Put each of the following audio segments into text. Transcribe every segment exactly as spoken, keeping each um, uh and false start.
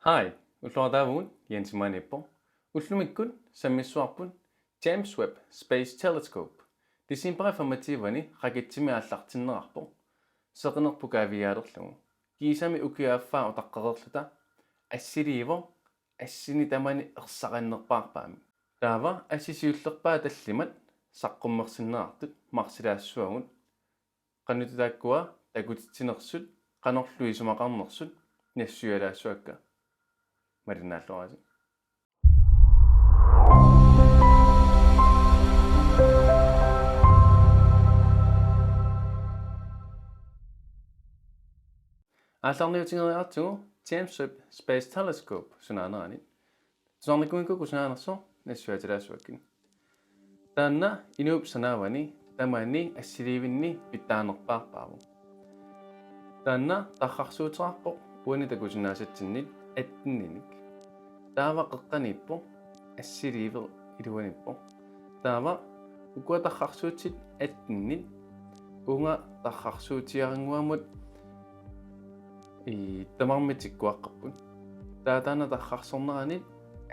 Hej, ulloq taavugut, Jens Maaniippoq. Ullumikkut sammissuarput James Webb Space Telescope. Decembarip femogtyve-ani raketsimik aallartinneqarpoq. Seqinerput kaaviiaalerlugu. Kiisami ukiup affaa utaqqereerluta assiliivoq, assini tamani ersarinnerpaarpaamik. Taava assit siullerpaat tallimat saqqummersinneqartut Marsilaassavagut. Qanoq taakkua takutitsinersut, qanorlu isumaqarnersut nassuialaassavakka. Malinnaalluarisi. Aallarniutigeriartigu James Webb Space Telescope sunaaneranit. Tusarnikuunngikkukku sunaanersoq nassuiatilaassavakkit. Taanna inuup sanaavani tamani assiliivinni pitsaanerpaarpaavoq. Taanna tarrarsuuteqarpoq uani takusinnaasatsinni atteninik. Taava qeqqaniippoq, assiliiveq iluaniippoq. Taava ukua tarrarsuutit attenit uunga tarrarsuutiarannguamut i tamarmik tikkuaqqapput. Taava taanna tarrarsorneranit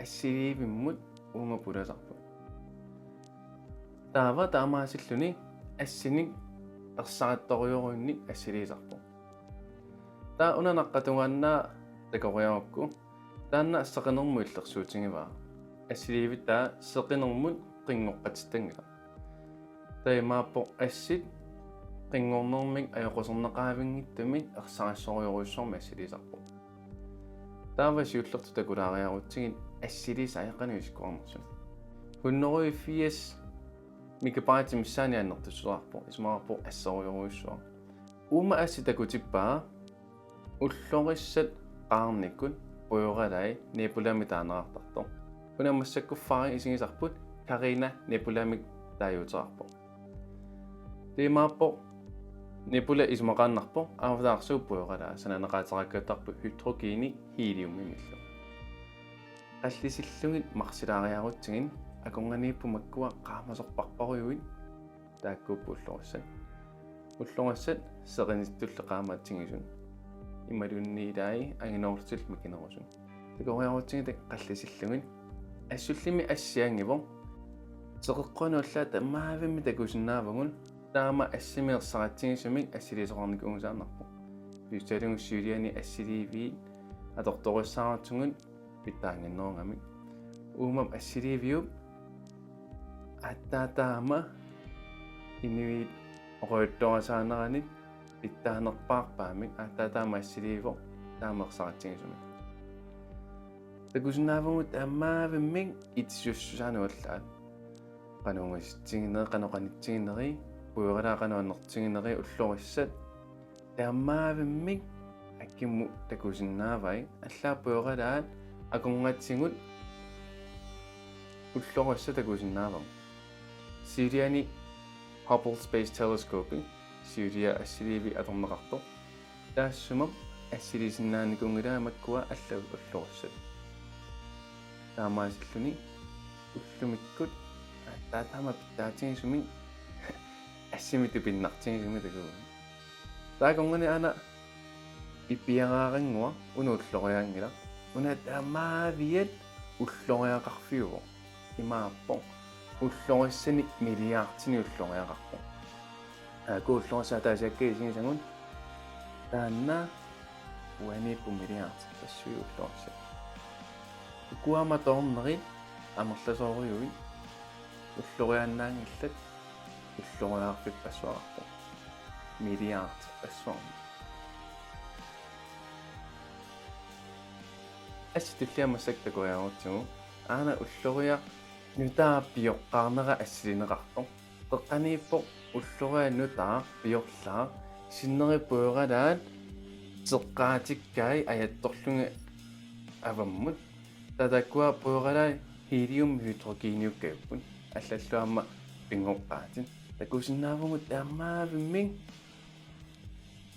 assiliivimmut uunga pulasarput. Taava taamaasilluni assinik ersarittorujorujunik assiliisarpoq. Taava una naqqatungaannaq takoriarukku taanna seqinermut illersuutigivaa. Assiliivik taava seqinermut qinngoqqatittanngilaq. Taava imaappoq assit qinngornermik ajoquserneqavinngitsumik ersarissorujorujussuarmik assiliisarpoq. Taava siullertut takulaariarutsigit assiliisai qanoq isikkoqarnersut. Hundrede firs megabyte missaani annertussuarpoq, isumaqarpoq assorujorujussuaq. Uuma assit takutippaa ullorissat qaarnikkut pujoralai nebulamik taaneqartartoq. Una massakkut Faring isigisarput Carina nebulamik taaguuteqarpoq. Taava imaappoq nebula isumaqaannarpoq, avataarsuup pujoralaa, sananeqaateqakkattarpoq hydrogeni heliumimillu. Qallisillugit Marsilaariarutsigit akornanniipput makkua qaamasorparparujuit, taakkuupput ullorissat. Ullorissat seqinittulli qaammat atsigisut. Imaluunniit ilai anginoorlutillu mikinerusut. Takoriarutsigit qallisillugit. Assullimmi assianngivoq. Seqeqquanut allaat tamaavimmik takusinnaavagut. Taama assimik ersaritsigisumik assiliisoqarnikuunngisaannarpoq. Piussalugu siuliani assiliiviit atortorissaarutsigut pitsaannginnerugamik. Uumap assiliiviup aatsaat taama inuit oqaluttuarisaaneranit pitsaanerpaarpaamik aatsaat taama assiliivoq taama ersaritsigisumik. Takusinnaavagut tamaavimmik itisussusaanut allaat. Qanoq ungasitsigineri, qanoq qanitsigineri, pujoralaa qanoq annertutigineri ullorissat. Tamaavimmik akimut takusinnaavai, allaat pujoralaat akornatigut ullorissat takusinnaavagut. Siuliani Hubble Space Telescope, siulia assiliivik atorneqartoq. Taassuma assiliisinnaanikuunngilai makkua allat ullorissat. Taamaasilluni ullumikkut aatsaat taama pitsaatigisumik assimi tupinnartigisumik takuugut. Taakku akornanni aana ipiaraarannguaq una ulloriaanngilaq. Una tamaaviat ulloriaqarfiuvoq. Imaappoq ullorissani milliardinik ulloriaqarpoq. Taakku ullorissat ataasiakkaat isigisagut. Taanna uaniipput milliardit tassuit ullorissat. Ukua aamma toornerit amerlasoorujuit ulloriaannaanngillat, ulloriaqarfippassuaqarpoq. Milliardippassuarnik. Assit tulliani massakkut takoriarutsigu aana ulloriaq nutaaq pioqqaarnera assilineqartoq. Qeqqaniippoq ulloriaq nutaaq piorlaaq sinneri pujoralaat teqqaatikkai ajattorlugit avammut. Taava taakkua pujoralaat helium hydrogeniukkajupput. Allallu aamma pinngoqqaatit. Takusinnaavagut tamaavimmik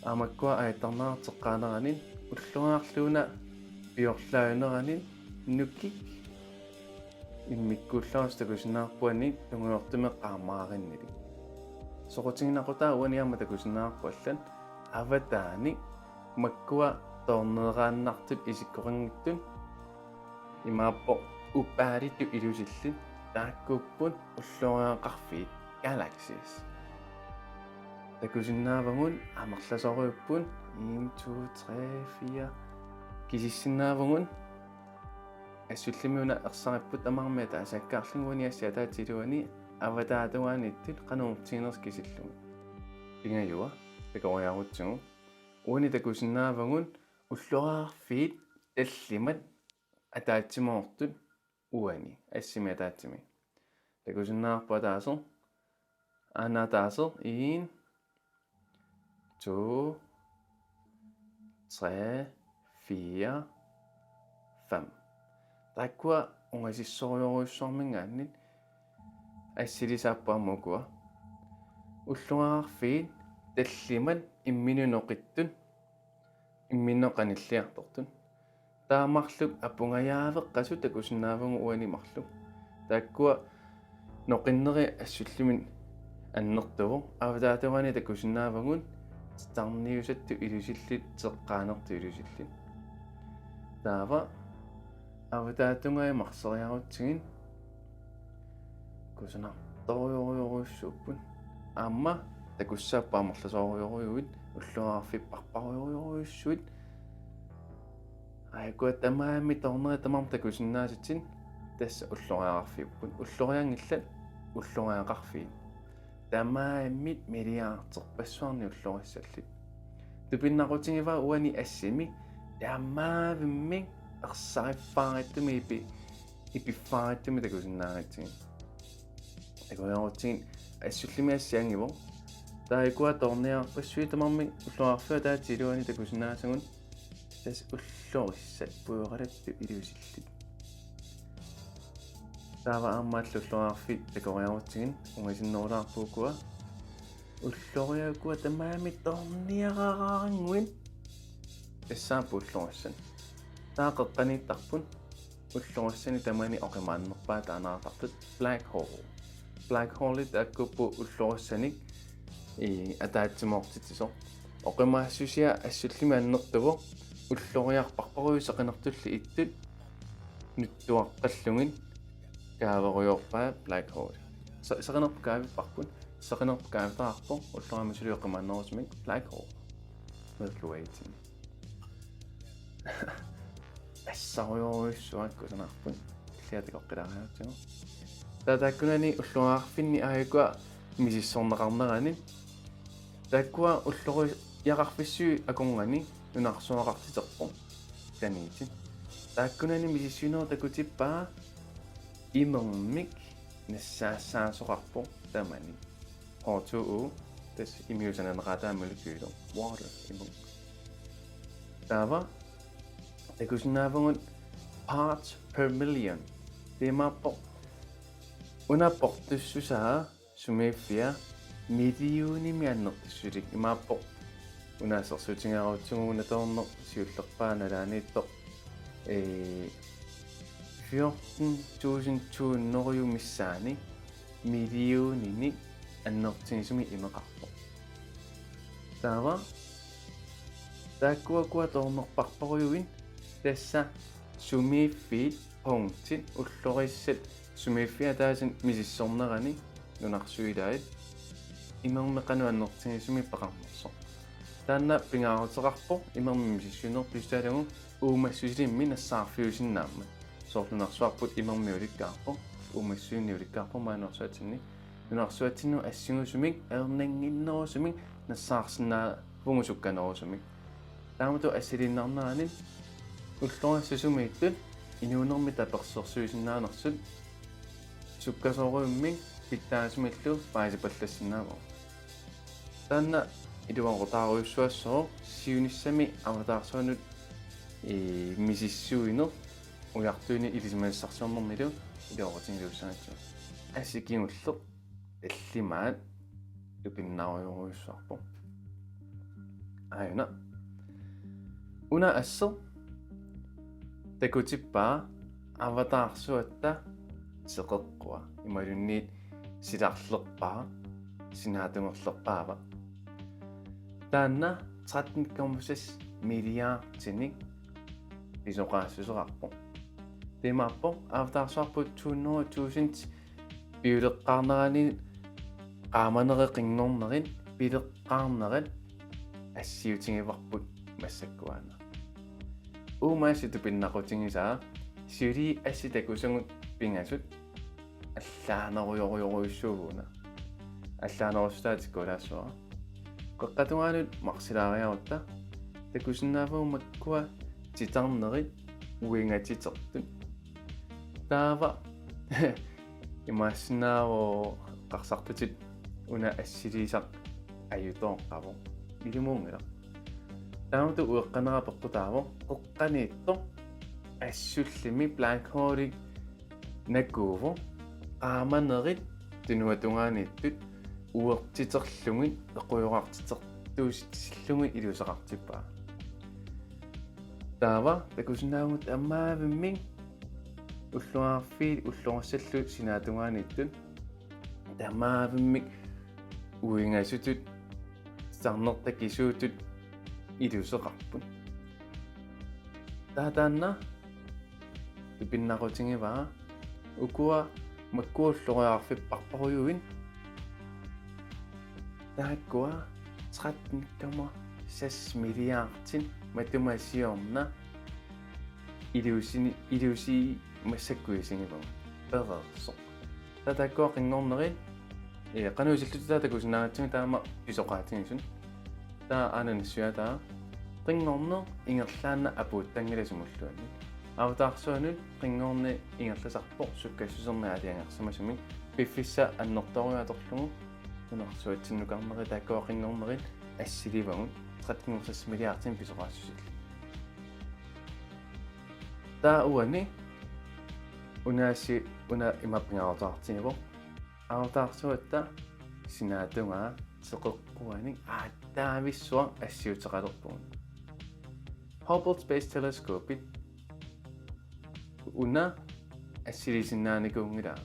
aamma makkua ajattarnerat teqqaaneranit, ulloriarluuna piorlaajuneranit, nukik immikkuullarissi takusinnaarput uani tungujortumik qaammarinnilik. Soqutiginaqqutaa uani aamma takusinnaarput allat, avataani makkua toorneeraannartut isikkoqanngitsut imaappoq upaalitut ilusillit, taakkuupput ulloriaqarfiit, galaxies. Takusinnaavagut amerlasorujuupput en, to, tre, fire. Kisissinnaavagut assullumiuna ersaripput tamarmik ataasiakkaarlugit uani assi ataatsip iluani avataatungaaniittut qanoq uunga tiginersoq kisillugit. Pingajua, takoriarutsigu. Uani takusinnaavagut ulloriaqarfiit tallimat ataatsimoortut uani, assimi ataatsimi. Takusinnaavarput ataaseq, aana ataaseq, en, to, tre, fire, fem. Taakkua ungasissorujorujussuarminngaanniit assilisaapput aamma ukua. Ulloriaqarfiit tallimat imminut noqittut, imminnut qanilliartortut. Taava marluk apungajaaveqasut takusinnaavagut uani marluk. Taakkua noqinneri assullumi annertuvoq. Avataatungaani takusinnaavagut titarniusattut ilusillit, teqqaanertut ilusillit. Taava avataatungai marseriarutsigit kusanartorujorujorujussuupput. Aamma takussaapput amerlasorujorujuit, ulloriaqarfiit parparujorujorujussuit. Aajuku tamarmik toornerit tamarmik takusinnaasatit, tassa ulloriaqarfiupput. Ullorianngillat, ulloriaqarfiit. Tamarmik milliarderpassuarnik ullorissallit. Tupinnaqutigivara uani assimi tamavimmik ersariffaaritsumik ipi-, ipiffaaritsumik takusinnaagatsigu. Takoriarutsigit assullumi assianngivoq. Taava ukua toorniarpassuit tamarmik ulloriaqarfiup ataatsip iluani takusinnaasagut. Tassa ullorissat pujoqalattut ilusillit. Taava aamma allat ulloriaqarfiit takoriarutsigit ungasinnerulaarput ukua. Ulloriaq ukua tamarmik toorniaraannguit. Tassaapput ullorissat. Taava qeqqaniittarput ullorissanik tamanik oqimaannerpaat taaneqartartut black hole. Black holeit taakkuupput ullorissanik, ii, ataatsimoortitsisoq. Oqimaassusia assullumi annertuvoq, ulloriaq parparujuit seqinertulli ittut nutsuaqqallugit kaaverujoorpaat black hole. Se-, seqinerput kaavipparput, seqinerput kaavitaqarpoq, ulloriammi suli oqimaannerusumik black hole. Milky Way-timi. Assarujorujussuaq kusanarput. Illit takoqqilaariartigu. Taava taakkunani ulloriaqarfinni aajukua misissorneqarnerani. Taakkua ulloriaqarfissuit akornanni nunarsuaqartiterpoq. Saniitit. Taakkunani misissuinerup takutippaa imermik nassaassaasoqarpoq tamani. H two O, tassa imiusaneqaataa molekyli, water, imermik. Taava takusinnaavagut parts per million. Taamaappoq una portussusaa sumiiffia millionimik annertussuseq imaappoq. Una assersuutigerutsigu una toorneq siullerpaaq nalaaniittoq, ee, fjorten tusind to hundrede missaani millioninik annertugisumik imeqarpoq. Taava taakkua ukua toorneq parparujuit tassa sumiiffiit, punktit, ullorissat sumiiffiit ataaseq misissornerani nunarsuit ilaat imermik qanoq annertugisumik peqarnersoq. Taanna pingaaruteqarpoq imermik misissuineq pissutaalagu uumassusilimmi nassaarfiusinnaammat. Soorlu nunarsuarput imermik ulikkaarpoq, uumassusilinnik ulikkaarpoq maani nunarsuatsinni. Nunarsuatsinnut assingusumik ajornannginnerusumik nassaarsinnaavugut sukkanerusumik. Taamatut assiliinnarnerani ullorissat sumiittut inuunermi tapersersuisinnaanersut sukkasoorujussuarmik pitsaasumillu paasipallassinnaavagut. Taanna iluaqutaarujussuassooq siunissami avataarsuanut, ee, misissuineq ujartuineq ilisimasassarsiornermilu iluaqutigilerujussuussagatsigu. Assi kingulleq tallimaat tupinnarujorujussuarpoq. Aajuna. Una asseq takutippaa avataarsuatta teqeqqua imaluunniit silarlerpaaq, sinaatungerlerpaava. Taanna tretten komma seks milliardinik pisoqaassuseqarpoq. Taamaappoq avataarsarput to hundrede tusind piuleqqaarnerani qaamanerit qinngornerit pileqqaarnerat assiutigivarput massakkuaana. Uuma assi tupinnaqutigisaa siulii assi takusagut pingasut allaanerujorujorujussuuvugut una. Allaanerussutaa tikkuulaassavara. Qeqqata tungaanut marsilaariarutta takusinnaavagut makkua titarnerit uingatitertut. Taava imaassinnaavoq eqqarsartutit una assiliisaq ajutooqqavoq. Ilimuunngilaq. Taamatut ueqqanera peqqutaavoq qeqqaniittoq assullimi blank hole-lik nakuuvoq qaamanerit tunuatungaaniittut uertiterlugit equjorartitertuusitsillugit iluseqartippaa. Taava takusinnaavugut tamaavimmik ulloqarfiit ulloqassallu sinaatungaaniittut tamaavimmik uingasutut titarneq takisuutut iluseqarput. Taava taanna tupinnaqutigivaa ukua makku ulloriarfipparparujuit taakkua tretten komma seks milliardit matuma siorna iluusini-, iluusii massakkuisigivagut pereersoq. Taava taakkua qinngornerit, ee, qanoq isillutit taava takusinnaagatsigu taama pisoqaatigisut. Taava aana nassuiaataa qinngorneq ingerlaannaq apuuttanngilaq sumulluunniit. Avataarsuanut qinngorneq ingerlasarpoq sukkassusernik aalajangersimasumik piffissaq annertoorujussuaq atorlugu nunarsuatsinnukarnerit taakkua qinngornerit assilivagut tretten komma seks milliardinik pisoqaassusillu. Taava uani una assi una ima pingaartoqartigivoq. Avataarsuatta sinaatungaa teqeqquanik aatsaavissuaq assiuteqalerpugut. Hubble Space Telescope-it una assiliisinnaanikuunngilaa.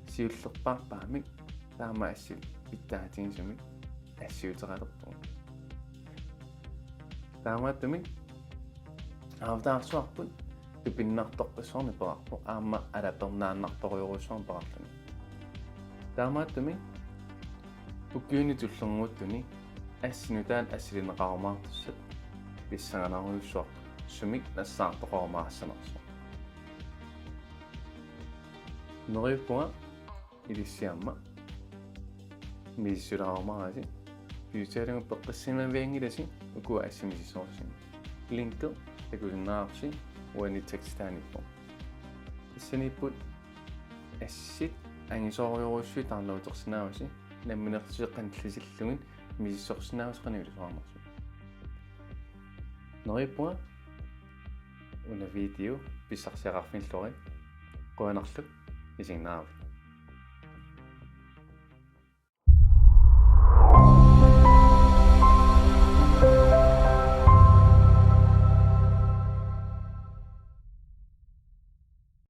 Siullerpaarpaamik taama assi pitsaatigisumik assiuteqalerpugut. Taamaattumik avataarsuarput tupinnartorpassuarnik peqarpoq aamma alapernaannartorujorujussuarnik peqarluni. Taamaattumik ukiuni tullinnguuttuni assi nutaat assilineqarumaartussat pissanganarujussuarput sumik nassaartoqarumaassanersoq. Neriuppunga ilissi aamma misissulaarumaarisi. Piutsaalugu peqqissinavianngilasi ukua assi misissorussigit. Linki takusinnaavarsi uani tekstitaaniippoq. Tassaniipput assit angisoorujorujussuit downloadersinnaavasi namminerlusi qanillisillugit misissorsinnaavusi qanoq ilusoqarnersoq. Neriuppunga una video pissarsiaqarfinnilluarit. Qujanarlu isiginnaaravit.